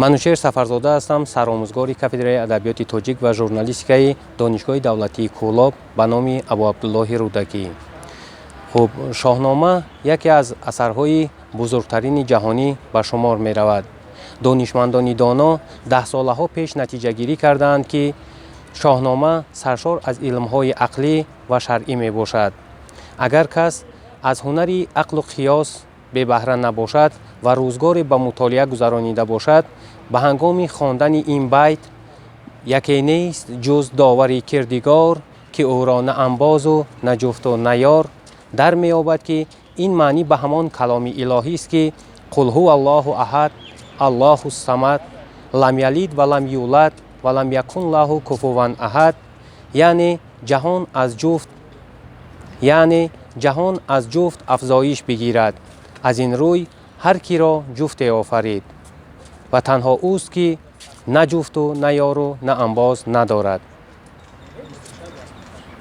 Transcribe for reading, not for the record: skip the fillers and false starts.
Манучеҳр Сафарзода ҳастам, саромӯзгори кафедраи адабиёти тоҷик ва журналистикаи Донишгоҳи давлатии Кӯлоб ба номи Абуабдуллоҳи Рӯдакӣ. Хуб, Шоҳнома яке аз асарҳои бузургтарини ҷаҳонӣ ба шумор меравад. Донишмандони доно даҳсолаҳо пеш натиҷагирӣ кардаанд, ки Шоҳнома саршор аз илмҳои ақлӣ ва шаръӣ мебошад. Агар кас аз ҳунари ақлу қиёс бебаҳра набошад ва рӯзгоре ба мутолиа гузаронида бошад, ба ҳангоми хондани ин байт «Яке нест ҷуз довари кирдигор, ки ӯро на анбозу на ҷуфту на ёр», дар меёбад, ки ин маънӣ ба ҳамон каломи илоҳист, ки «Қул ҳува Аллоҳу аҳад, Аллоҳу самад, лам ялид ва лам юлад ва лам якун лаҳу куфуван аҳад», яъне ҷаҳон аз ҷуфт, яъне ҷаҳон аз ҷуфт афзоиш бигирад. Аз ин рӯй ҳар киро ҷуфте офарид ва танҳо ӯст, ки на ҷуфту на ёру на анбоз надорад.